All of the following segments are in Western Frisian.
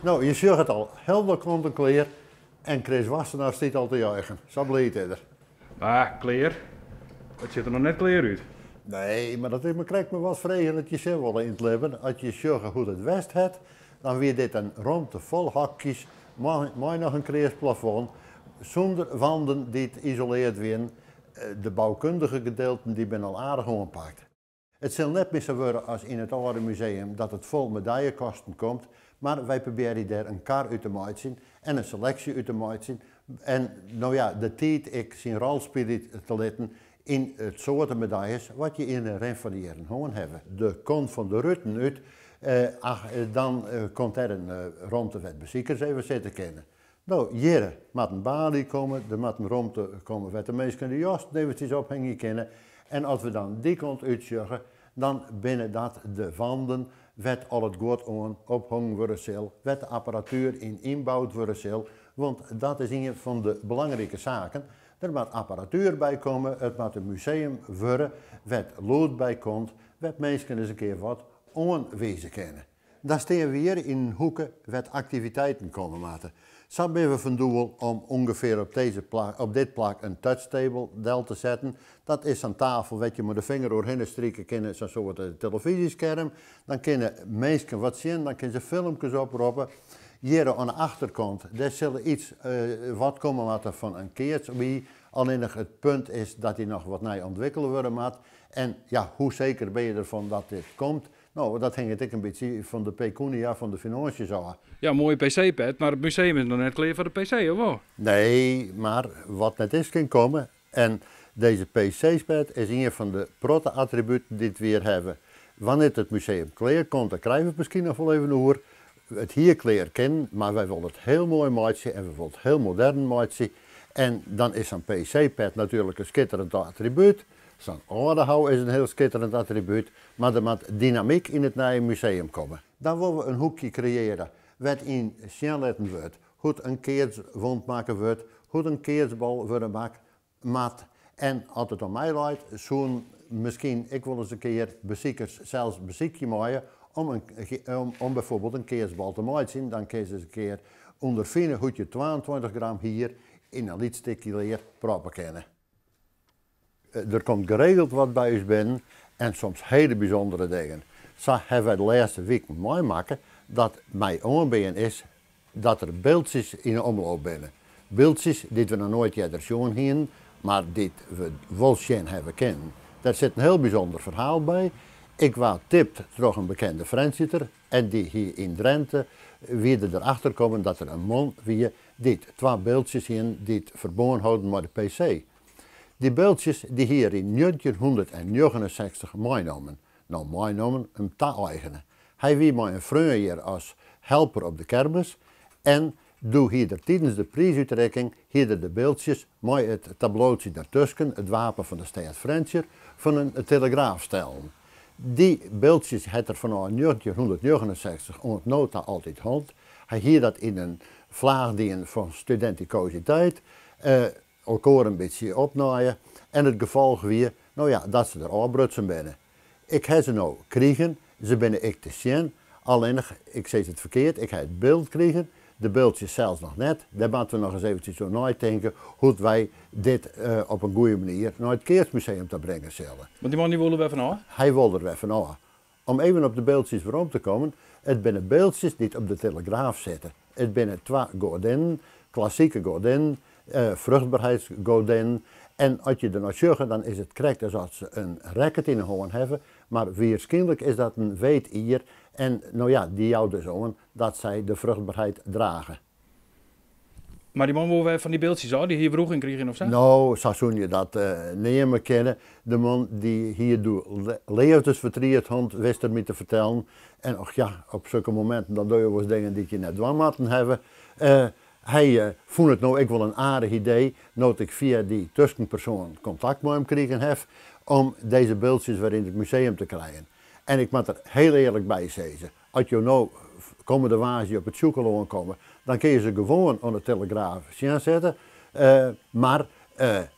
No, je sjogge it al, helder kant en klear. En Chris Wassenaar stiet al te juichen. Sa bliid is er. Mar, klear? It sjocht der noch net klear út. Nee, mar dat is mar krekt mar wat freget je sjen wolle yn it libben. As je sjogge hoe't it west hat, dan wie dit in romte fol hokjes, mei noch in kreas plafond, sûnder wanden dy't isoleard wienen. De boukundige gedeelten dy binne al aardich oanpakt. It sil net mear sa wurde as yn it âlde museum dat it fol medaillekasten komt, mar wy probearje dêr in kar út te meitsjen en in seleksje út te meitsjen en no ja, de tiid ek syn rol spylje te litten yn it soarte medailles wat je yn de rin fan de jierren hân hawwe. De kant fan de ruten út, ach, dan komt der in romte wêr't besikers even sitte kinne. No, hjir moat in baly komme, der moat in romte komme wêr't de minsken de jas eventsjes ophingje kinne. En as we dan dy kant útsjogge, dan binne dat de wanden wêr't al it guod oan ophongen wurde sil, wêr't de apparatuer yn ynboud wurde sil, want dat is ien fan de belangrike saken. Der moat apparatuer by komme, it moat in museum wurde wêr't lûd by komt, wêr't minsken ris in kear wat oanwize kinne. Dan stean we hjir yn in hoeke wêr't aktiviteiten komme moatte. Sa binne we fan doel om ûngefear op, deze plak, op dit plak in touchtable del te setten. Dat is sa'n tafel wêr't je mei de finger oerhinne strike kinne, sa'n soart telefyzjeskerm. Dan kinne minsken wat sjen, dan kinne se filmkes oproppe. Hjir oan de achterkant, dêr sille iets wat komme moatte fan in keatswie. Allinnich it punt is dat dy noch wat nij ûntwikkele wurde moat. En ja, hoe seker binne je derfan dat dit komt? No, dat hinget ek in bytsje fan de pecunia fan de finânsjes ôf. Ja, moaie PC-pet, mar it museum is noch net klear foar de PC, of wol? Nee, mar wat net is kin komme. En dizze PC-pet is ien fan de protte attributen dy't we hjir hawwe. Wannear't it museum klear komt, dan krije we it miskien noch wol even oer. It hie klear kinnen, mar wy wolle it hiel moai meitsje en we wolle it hiel modern meitsje. En dan is sa'n PC-pet natuerlik in skitterend attribút. Sa'n âldehou is in hiel skitterend attribút, mar der moat dynamyk yn it nije museum komme. Dan wolle we in hoekje kreëarje wêr't yn sjen litten wurdt hoe't in keatswond makke wurdt, hoe't in keatsbal wurde moat. En as it oan my leit, soenen miskien ek wol ris in kear besikers sels besykje meie om, in, om byfoarbyld in keatsbal te meitsjen. Dan kinne se ris in kear ûnderfine hoe't je 22 gram hier yn in lyts stikje lear proppe kinne. Der komt geregeld wat by ús binnen en soms hiele bysûndere dingen. Sa hawwe wy de lêste wiken meimakke dat my oanbean is dat der byldsjes yn 'e omloop binne. Byldsjes dy't we noch noait earder sjoen hienen, mar dy't we wol sjen hawwe kinnen. Dêr sit in hiel bysûnder ferhaal by. Ik waard tipt troch in bekende Frjentsjerter en dy hie yn Drinte wie der derachter kommen dat der in man wie dy't twa byldsjes hienen dy't ferbân holden mei de PC. Dy byldsjes dy hie er yn 1969 meinommen. No, meinommen, him ta-eigene. Hy wie mei in freon hjir as helper op de kermis en doe hie er tidens de priisútrikking hie er de byldsjes mei it tablootsje dertusken, it wapen fan de stêd Frjentsjer, fan in telegraaf stellen. Dy byldsjes hat er fanôf 1969 oant no ta altyd hân. Hy hie dat yn in flaach dien fan studentikositeit, elkoar in bytsje opnaaie en it gefolch wie, no ja, dat se der ôfbrutsen binne. Ik ha se no krigen, se binne ek te sjen, allinnich, ik sis it ferkeard, ik ha it byld krigen, de byldsjes sels noch net. Dêr moatte we noch ris eventsjes oer neitinke hoe't wy dit op in goede manier nei it Keatsmuseum ta bringe sille. Want dy man dy wol der wer fanôf? Hy wol der wer fanôf. Om even op de byldsjes werom te kommen, it binne byldsjes dy't op de telegraaf sitte. It binne twa goadinnen, klassike goadinnen, fruchtberheidsgoadinnen. En as je der nei sjogge, dan is it krekt as oft se in racket yn 'e hân hawwe, mar wierskynlik is dat in weetier en no ja, dy jout dus oan dat sy de fruchtberheid drage. Mar dy man wol wer fan dy byldsjes ôf, dy hie wroeging krigen of sa? No, sa soene je dat neame kinne. De man dy hie doe leafdesfertriet hân, wist er my te fertellen. En och ja, op sokke mominten dan dogge je wolris dingen dy't je net dwaan moatten hawwe. Hy fûn it no ek wol in aardich idee, no't ik fia dy tuskenpersoan kontakt mei him krigen haw, om dizze byldsjes wer yn it museum te krijen. En ik moat der hiel earlik by sizze, As jo no kommende woansdei op it Sjûkelân komme, dan kinne je se gewoan oan de telegraaf sjen sitte. Mar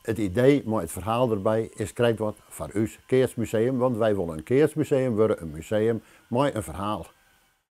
it idee mei it ferhaal derby is krekt wat foar ús keatsmuseum, want wy wolle in keatsmuseum wurde, in museum mei in ferhaal.